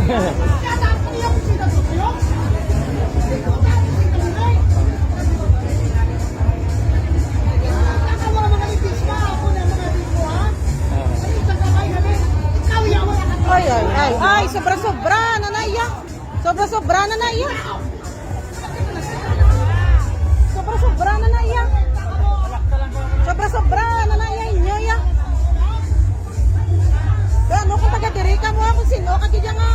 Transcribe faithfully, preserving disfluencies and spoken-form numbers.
Ay, ay, ay, ay, sobra-sobra na na iya. Sobra-sobra na na iya. Sobra-sobra na na iya. Sobra-sobra na na iya inyo iya. Kaya ano kung taga diri ka mo, kung sino ka gid nga